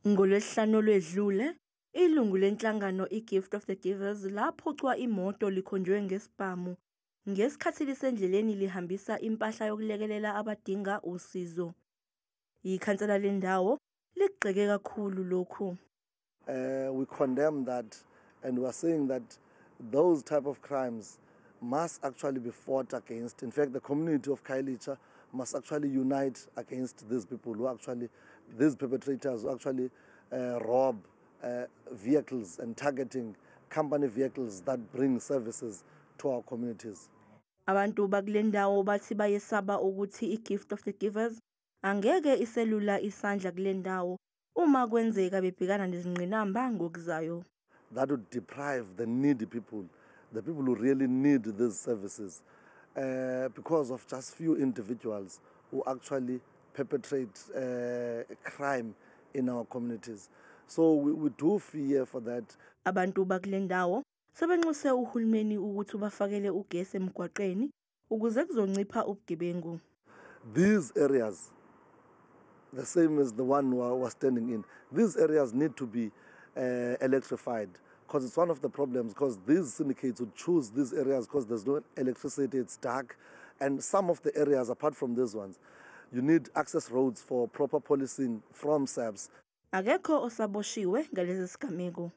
NgoLwesihlanu olwedlule, ilungu lenhlangano iGift of the Givers laphucwa imoto likhonjwe ngesibhamu ngesikhathi lisendleleni lihambisa impahla yokulekelela abadinga usizo. Ikhansela lendawo ligxeke kakhulu lokhu. We condemn that and we are saying that those type of crimes must actually be fought against. In fact, the community of Khayelitsha must actually unite against these people who actually, these perpetrators who actually rob vehicles and targeting company vehicles that bring services to our communities. Abantu bakule ndawo bathi bayesaba ukuthi iGift of the Givers angeke iselula isandla kule ndawo uma kwenzeka bebhekana nezingqinamba ngokuzayo. That would deprive the needy people, the people who really need these services, because of just few individuals who actually perpetrate crime in our communities. So we do fear for that. Abantu bakule ndawo sebenxuse uhulumeni ukuthi ubafakele ugesi emgwaqeni ukuze kuzoncipha ubugebengu. These areas, the same as the one we are standing in, these areas need to be electrified, because it's one of the problems, because these syndicates would choose these areas because there's no electricity, it's dark, and some of the areas, apart from these ones, you need access roads for proper policing from SAPS. Akekho osaboshiwe ngalesi sigameko.